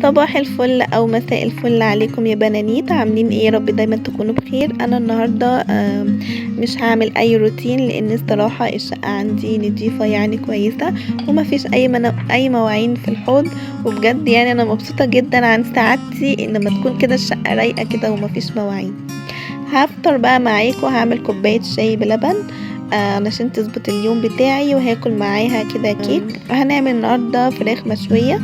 صباح الفل او مساء الفل عليكم يا بنانيت، عاملين ايه؟ يا رب دايما تكونوا بخير. انا النهارده مش هعمل اي روتين لان الصراحه الشقه عندي نضيفه كويسه وما فيش اي مواعين في الحوض، وبجد انا مبسوطه جدا عن سعادتي ان لما تكون كده الشقه رايقه كده وما فيش مواعين. هفطر بقى معاكم، هعمل كوبايه شاي بلبن علشان تظبط اليوم بتاعي، وهاكل معاها كده كيك. هنعمل النهارده فراخ مشويه.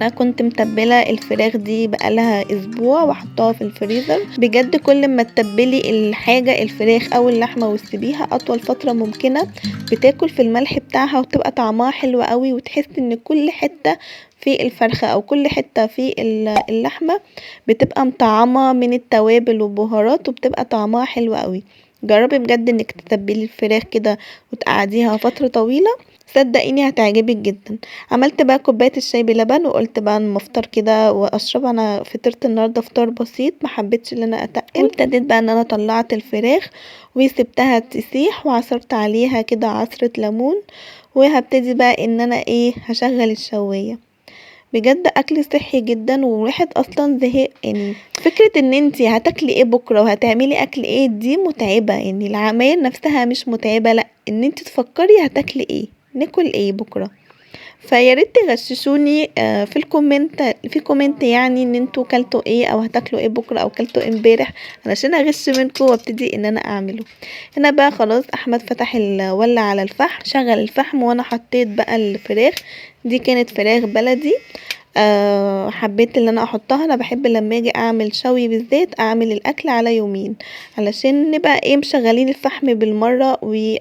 انا كنت متبله الفراخ دي بقالها اسبوع وحطاها في الفريزر. بجد كل ما تتبلي الحاجه الفراخ او اللحمه وتسيبيها اطول فتره ممكنه بتاكل في الملح بتاعها وتبقى طعمها حلو قوي، وتحس ان كل حته في الفرخه او كل حته في اللحمه بتبقى مطعمه من التوابل والبهارات وبتبقى طعمها حلو قوي. جربي بجد انك تتبلي الفراخ كده وتقعديها فتره طويله، صدقيني هتعجبك جدا. عملت بقى كوبايه الشاي بلبن وقلت بقى اما افطر كده واشرب. انا فطرت النهارده فطار بسيط، ما حبيتش ان انا اتقل. وابتديت بقى ان انا طلعت الفراخ وسبتها تسيح وعصرت عليها كده عصره ليمون، وهبتدي بقى ان انا هشغل الشوايه. بجد اكل صحي جدا، وواحد اصلا زهق. فكرة ان انتي هتاكلي ايه بكرة وهتعملي اكل ايه دي متعبة، العمايل نفسها مش متعبة، لا ان انتي تفكري هتاكلي ايه، ناكل ايه بكرة. فيا ريت تغششوني في ال comment، في comment ان انتوا كلتوا ايه او هتاكلوا ايه بكرة او كلتوا ايه امبارح، علشان اغش منكم وابتدي ان انا اعمله. هنا بقى خلاص احمد فتح ولع على الفحم، شغل الفحم، وانا حطيت بقى الفراخ. دي كانت فراخ بلدي، حبيت ان انا احطها. انا بحب لما اجي اعمل شوي بالذات اعمل الاكل على يومين علشان نبقى مشغلين الفحم بالمره، و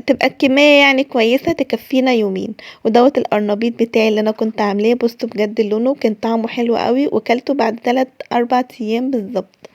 تبقى الكمية كويسة تكفينا يومين. ودوت القرنبيط بتاعي اللي انا كنت عاملاه، بصوا بجد لونه كان طعمه حلو قوي، وكلته بعد 3-4 ايام بالظبط.